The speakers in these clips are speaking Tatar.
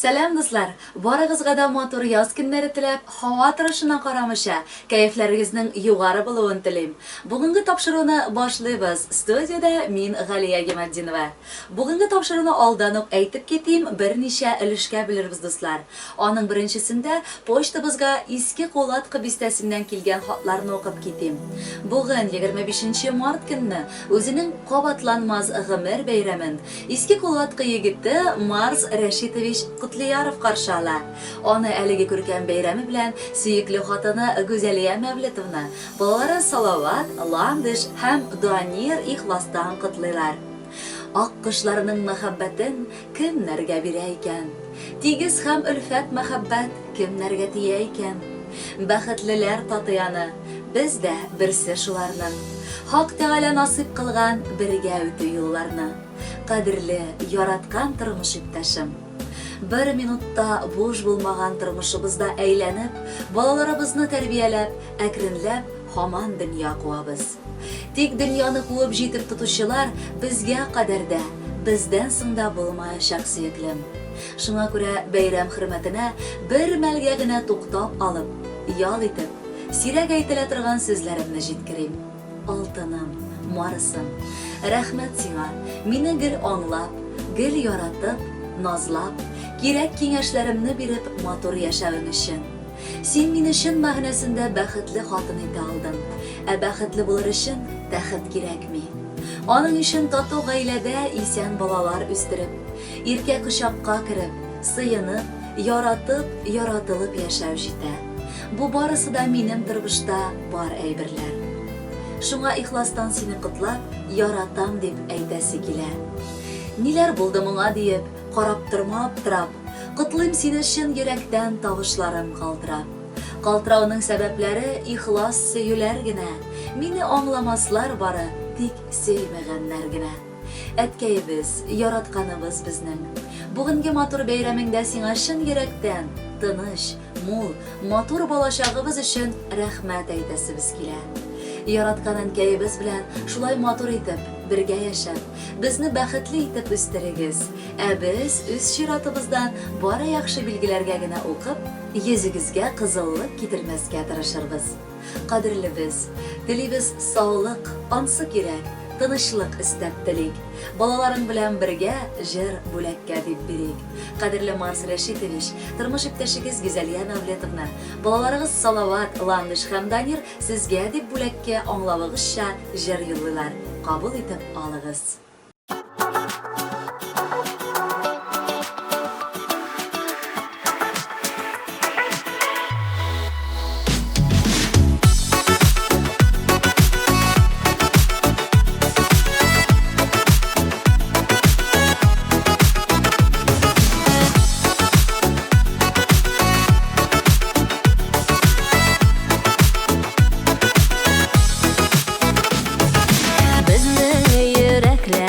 Сәлам, дуслар! Барыгызга да матур яз көннәре теләп, һава торышына карамыйча, кәефләрегезнең югары булуын телим. Бүгенге тапшыруны башлыйбыз. Студиядә мин, Галия Гиматдинова. Бүгенге тапшыруны алдан ук әйтеп китим, берничә өлешкә бүлербез, дуслар. Аның беренчесендә почтабызга Иске Кулаткы бистәсеннән килгән хатларны укып китим. Бүген, 25 нче март көнне, үзенең кабатланмас гомер бәйрәмен Иске Кулаткы егете Марс Рәшитович Котлыяров каршы ала. Аны әлеге күркәм бәйрәме белән сөекле хатыны Гүзәлия Мәвлетовна, балалары Салават, Ландыш һәм Данир ихластан котлыйлар. Ак кошларның мәхәббәтен Кемнәргә бирә икән? Тигез һәм өлфәт мәхәббәт кемнәргә тия икән? Бәхетлеләр татый аны, без дә берсе шуларның. Хак Тәгалә насыйп кылган бергә үтү юлларны. Кадерле, яраткан тормыш иптәшем! Бер минутта буш булмаган тормышыбызда әйләнеп, балаларыбызны тәрбияләп, әкренләп һаман дөнья куабыз. Тик дөньяны куып җитеп тотучылар безгә кадәр дә, бездән соң да булмаячак, сөеклем. Шуңа күрә бәйрәм хөрмәтенә бер мәлгә генә туктап алып, ял итеп, сирәк әйтелә торган сүзләремне җиткерим. Алтыным, Марысым, рәхмәт сиңа, мине гел аңлап, гел яратып, назлап, кирәк киңәшләремне биреп матур яшәвең өчен. Син мине чын мәгънәсендә бәхетле хатын итә алдың. Ә бәхетле булыр өчен тәхет кирәкми. Аның өчен тату гаиләдә исән балалар үстереп, иркә кочакка кереп, сыенып, яратып, яратылып яшәү җитә. Бу барысы да минем тормышта бар әйберләр. Шуңа ихластан сине котлап, яратам дип әйтәсе килә. Ниләр булды моңа диеп, карап торма аптырап, Котлыйм сине чын йөрәктән тавышларым калтырап. Калтырауның сәбәпләре ихлас сөюләр генә, Мине аңламаслар бары тик сөймәгәннәр генә. Әткәебез, яратканыбыз безнең. Бүгенге матур бәйрәмеңдә сиңа чын йөрәктән, тыныч, мул, матур балачагыбыз өчен рәхмәт әйтәсебез килә. Яраткан әнкәебез белән шулай матур итеп, бергә яшәп, безне бәхетле итеп үстерегез. Ә без, үз чиратыбыздан, бары яхшы билгеләргә генә укып, йөзегезгә кызыллык китермәскә тырышырбыз. Кадерлебез, телибез саулык, ансы кирәк, тынычлык өстәп телик. Балаларың белән бергә җыр бүләккә дип бирик. Кадерле Марс Рәшитович, тормыш иптәшегез Гүзәлия Мәүлетовна, балаларыгыз Салават, Ландыш һәм Данир сезгә дип бүләккә аңлавыгызча җыр юллыйлар. Кабул итеп алыгыз. Безнең йөрәкләр.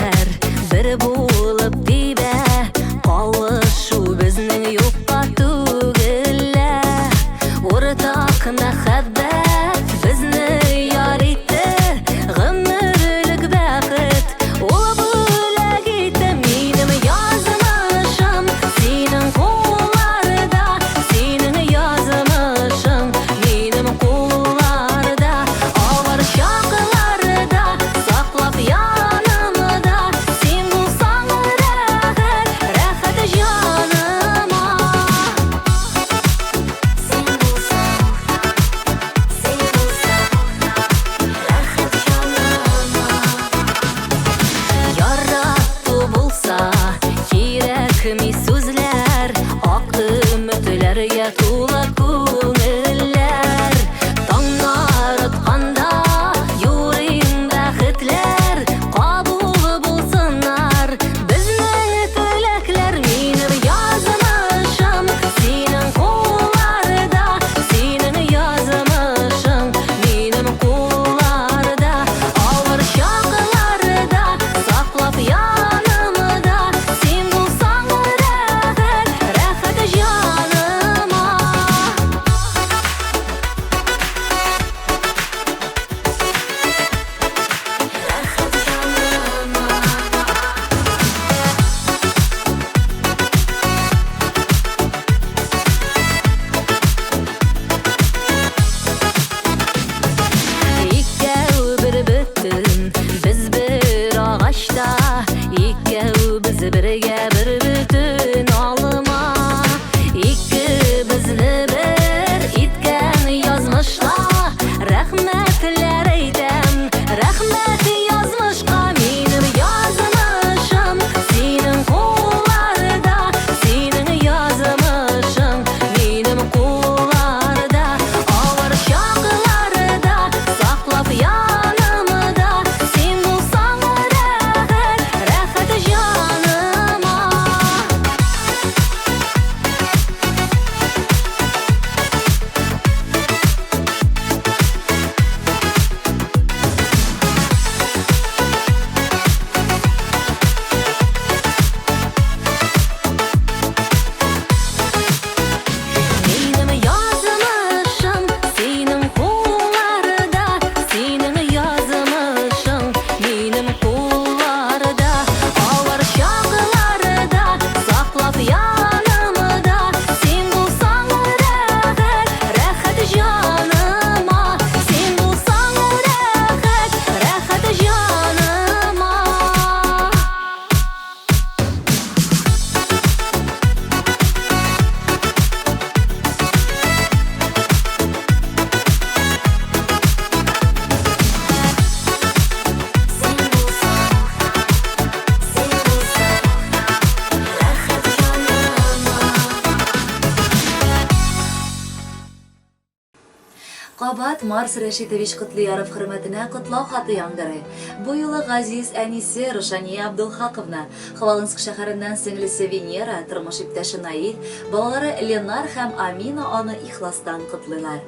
кабат Марс Рәшитович Котлыяров хөрмәтенә котлау хаты яңгырый. Бу юлы газиз әнисе Рушания Абдулхаковна, Хвалынск шәһәреннән сеңлесе Венера, тормыш иптәше Наил, балалары Ленар һәм Амина аны ихластан котлыйлар.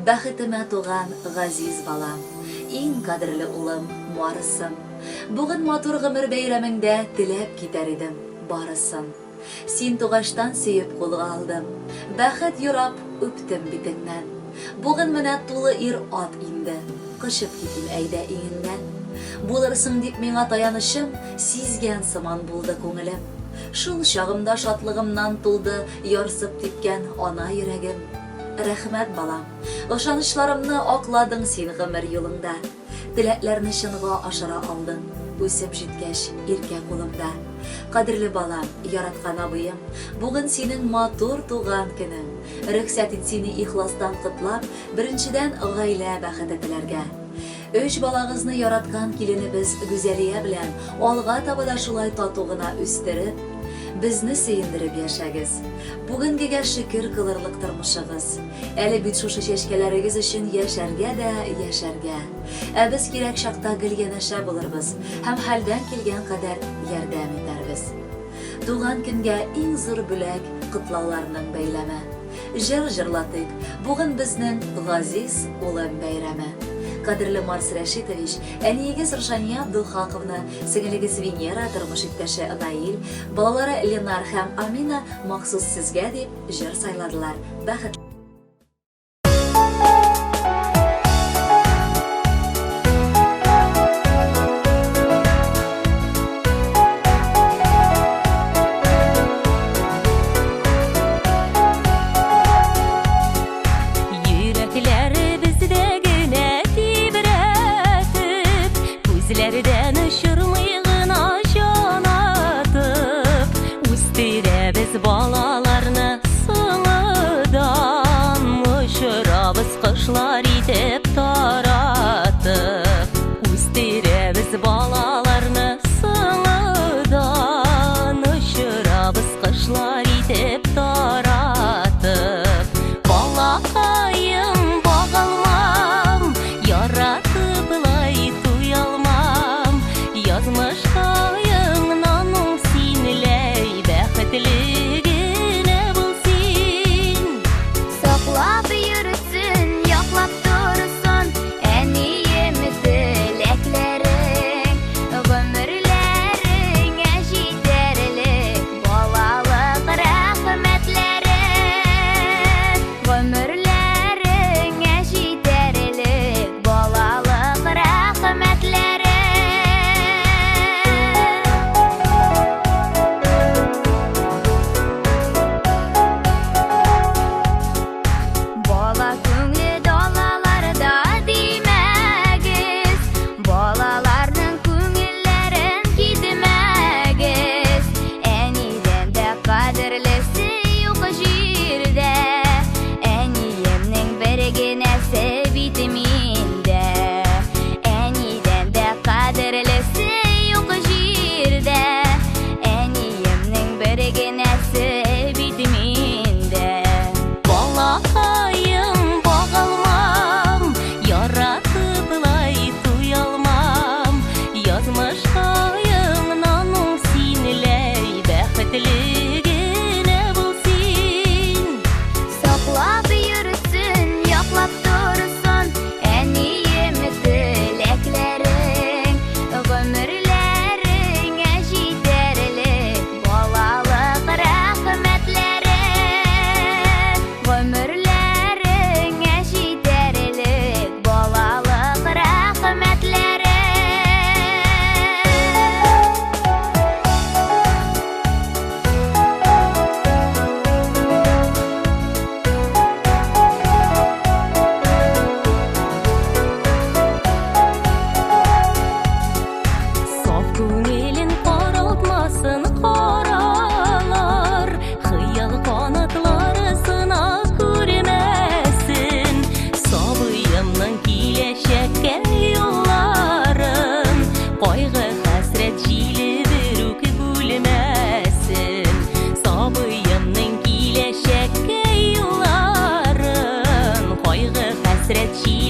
Бәхетемә туган газиз балам, иң кадерле улым, Марсым. Бүген матур гомер бәйрәмеңдә теләп китәр идем барысын. Син тугачтан сөеп кулга алдым, Бәхет юрап үптем битеңнән. Бүген менә тулы ир-ат инде, Кочып китим әйдә иңеңнән. Булырсың дип миңа таянычым, Сизгән сыман булды күңелем. Шул чагымда шатлыгымнан тулды Ярсып типкән ана йөрәгем. Рәхмәт, балам, ышанычларымны Акладың син гомер юлыңда. Теләкләрне чынга ашыра алдың, Үсеп җиткәч, иркә кулымда. Кадерле балам, яраткан абыем, Бүген синең матур туган көнең. Рөхсәт ит сине ихластан котлап, Беренчедән, гаилә бәхете теләргә. Өч балагызны яраткан киленебез Гүзәлия белән алга таба да шулай тату гына үстереп, безне сөендереп яшәгез. Бүгенгегә шөкер кылырлык тормышыгыз. Әле бит шушы чәчкәләрегез өчен яшәргә дә яшәргә. Ә без кирәк чакта гел янәшә булырбыз һәм хәлдән килгән кадәр ярдәм итәрбез. Туган көнгә иң зур бүләк, котлауларның бәйләме. Җыр җырлатыйк, бүген безнең газиз улым бәйрәме. Кадерле Марс Рәшитович, әниегез Рушания Абдулхаковна, сеңелегез Венера, тормыш иптәше Наил, балалары Ленар һәм Амина махсус сезгә дип җыр сайладылар. Бәхетле Йөрәкләребездә генә тибрәтеп, Күзләрдән очырмый гына җан атып, Үстерәбез балаларны сылыдан, Очырабыз кошлар итеп таратып. Үстерәбез балаларны сылыдан, Очырабыз кошлар итеп таратып. Балакаем, багалмам, яратып лай туялмам. Язмышкаеңнан уң синләй, бәхетле генә бул син. Саклап йөрсен, яклап торсын әнием теләкләрең, гомерләреңә җитәрлек балалык рәхмәтләрең, гомерләреңә җитәрлек балалык рәхмәтләрең. Бала күңле далаларда димәгез, балаларның күңелләрен китмәгез. Әнидән дә кадерлесе юк җирдә, әниемнең бер генәсе бит миндә. Әнидән дә кадерлесе юк җирдә, әниемнең бер генәсе бит миндә. Балакаем, багалмам, яратып лай туялмам. Язмышкаеңнан уң синләй, бәхетле генә бул син. Саклап йөрсен, яклап торсын әнием теләкләрең, гомерләреңә җитәрлек балалык рәхмәтләрең, гомерләреңә җитәрлек балалык рәхмәтләрең. Саф күңелен каралтмасын каралар, Хыял канатлары сына күрмәсен. Сабыемның киләчәккә юлларын кайгы хәсрәт җиле берүк бүлмәсен. Сабыемның киләчәккә юлларын кайгы хәсрәт җиле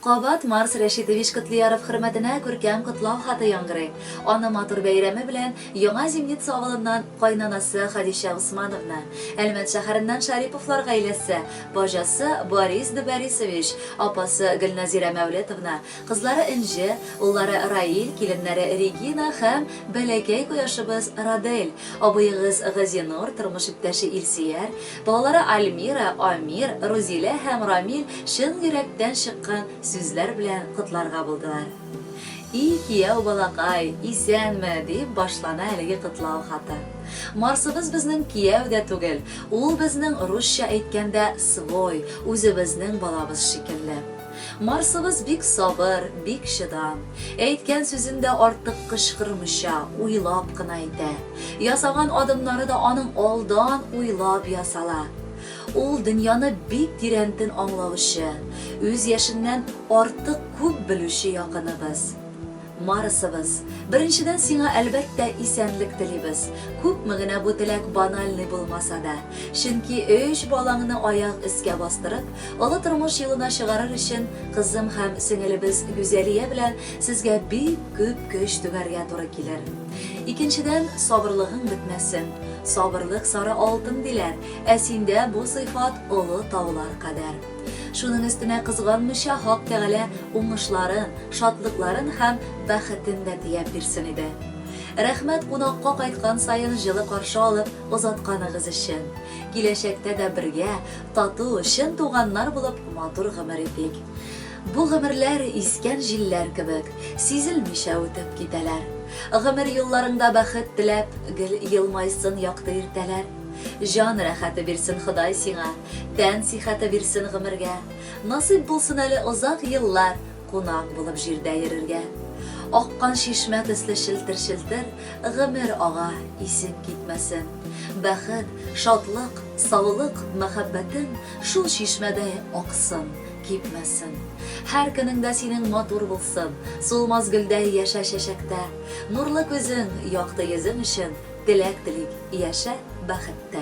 Кабат Марс Рәшитович Котлыяров хөрмәтенә күркәм котлау хаты яңгырый. Аны матур бәйрәме белән Яңа Зимница авылыннан кайнанасы Хәдичә Усмановна, Әлмәт шәһәреннән Шариповлар гаиләсе, баҗасы Борис Деборисович, апасы Гөлназирә Мәүлетовна, кызлары Энҗе, уллары Раил, киленнәре Регина һәм бәләкәй кояшыбыз Радель, абыегыз Газинур, тормыш иптәше Илсөяр, Балалары Альмира, Амир, Рузилә һәм Рамил чын йөрәктән чыккан сүзләр белән котларга булдылар. И, кияү балакай, исәнме, дип башлана әлеге котлау хаты. Марсыбыз безнең кияү дә түгел, ул безнең русча әйткәндә свой, үзебезнең балабыз шикелле. Марсыбыз бик сабыр, бик чыдам. Әйткән сүзен дә артык кычкырмыйча, уйлап кына әйтә. Ясаган адымнары да аның алдан уйлап ясала. Ул дөньяны бик тирәнтен аңлаучы, үз яшеннән артык күп белүче якыныбыз. Марсыбыз, беренчедән сиңа, әлбәттә, исәнлек телибез. Күпме генә бу теләк банальный булмаса да. Чөнки өч балаңны аяк өскә бастырып, олы тормыш юлына чыгарыр өчен кызым һәм сеңелебез Гүзәлия белән сезгә бик күп көч түгәргә туры килер. Икенчедән, сабырлыгың бетмәсен. Сабырлык сары алтын диләр, ә синдә бу сыйфат олы таулар кадәр. Шуның өстенә кызганмыйча Хак Тәгалә уңышларын, шатлыкларын һәм бәхетен дә төяп бирсен иде. Рәхмәт кунакка кайткан саен җылы каршы алып озатканыгыз өчен. Киләчәктә дә бергә, тату, чын туганнар булып матур гомер итик. Бу гомерләр искән җилләр кебек, сизелмичә үтеп китәләр. Гомер юлларыңда бәхет теләп, гел елмайсын якты иртәләр. Җан рәхәте бирсен Ходай сиңа, тән сихәте бирсен гомергә. Насыйп булсын әле озак еллар кунак булып җирдә йөрергә. Аккан чишмә төсле челтер-челтер гомер ага, исең китмәсен. Бәхет, шатлык, саулык, мәхәббәтең шул чишмәдәй аксын, кипмәсен. Һәр көнең дә синең матур булсын, сулмас гөлдәй яшә чәчәктә. Нурлы күзең, якты йөзең өчен теләк телик, яшә бәхеттә.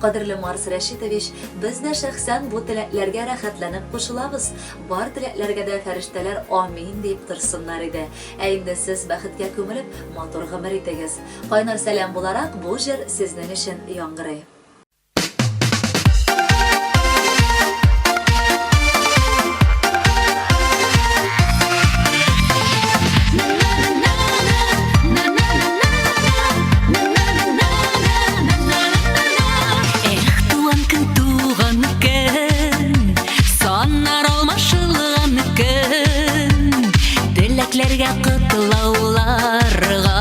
Кадерле Марс Рәшитович, без дә шәхсән бу теләкләргә рәхәтләнеп кушылабыз. Бар теләкләргә дә фәрештәләр амин диеп торсыннар иде. Ә инде сез бәхеткә күмелеп, матур гомер итегез. Кайнар сәлам буларак, бу җыр сезнең өчен яңгырый. Эх, туган көн, туган көн, саннар алмашылган көн. Теләкләргә котлауларга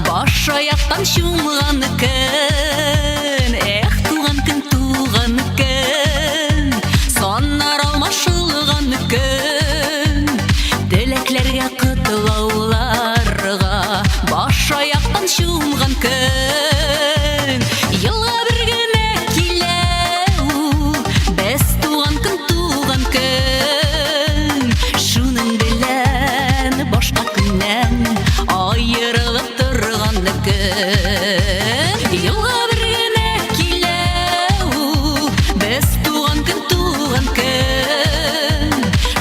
баш аяктан чумган көн. Эх, туган көн, туган көн, саннар алмашылган көн. Теләкләргә котлауларга баш аяктан чумган көн. Елга бер генә килә ул, без туган көн, туган көн. Шуның белән башка көннән аерылып торган көн. Елга бер генә килә ул, без туган көн, туган көн.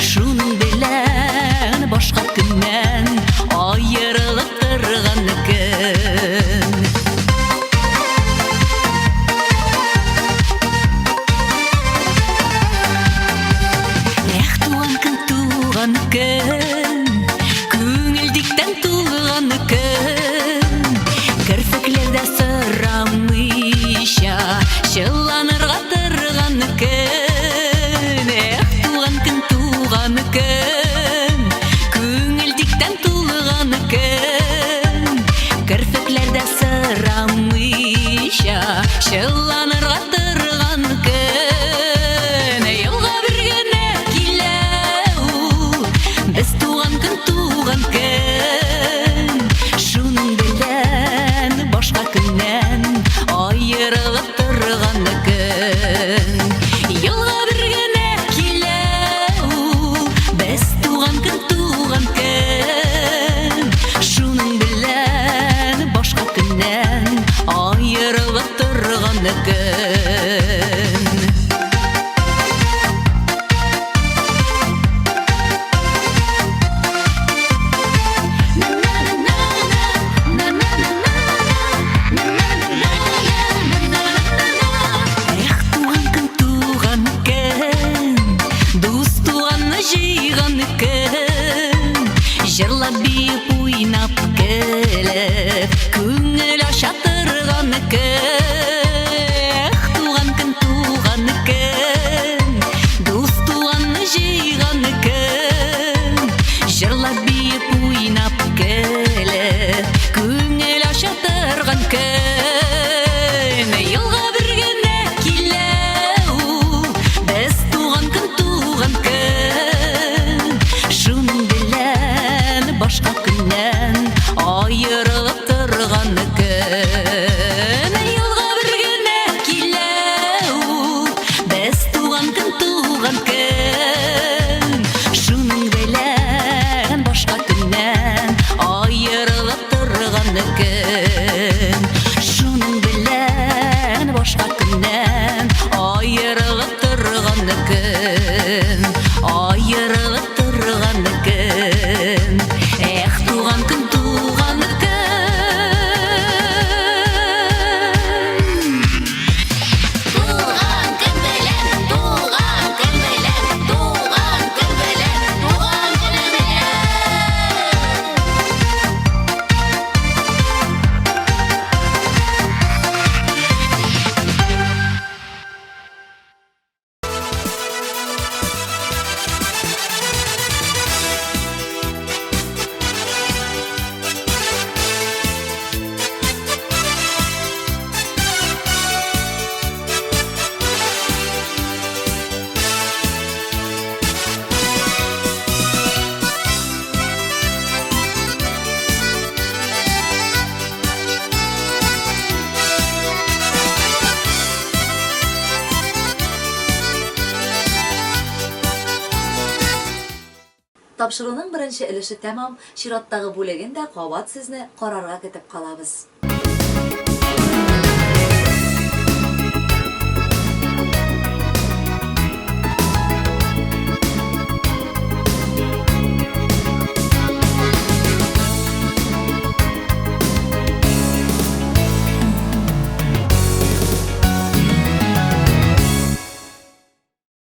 Шуның белән башка көннән аерылып торган көн. Эх, туган көн, туган көн, күңел диктән тулган көн. Керфекләрдә сорамыйча, чылланырга торган көн. Эх, туган көн, туган көн, күңел диктән тулган көн. Керфекләрдә сорамыйча, чылланырга торган көн. Елга бер генә килә ул, без туган көн, туган көн. Шуның белән башка көннән аерылып торган көн. Елга бер генә килә ул, без туган көн, туган көн. Шуның белән башка көннән аерылып торган көн. Тапшыруның беренче өлеше тәмам, чираттагы бүлеген дә кабат сезне карарга көтеп калабыз.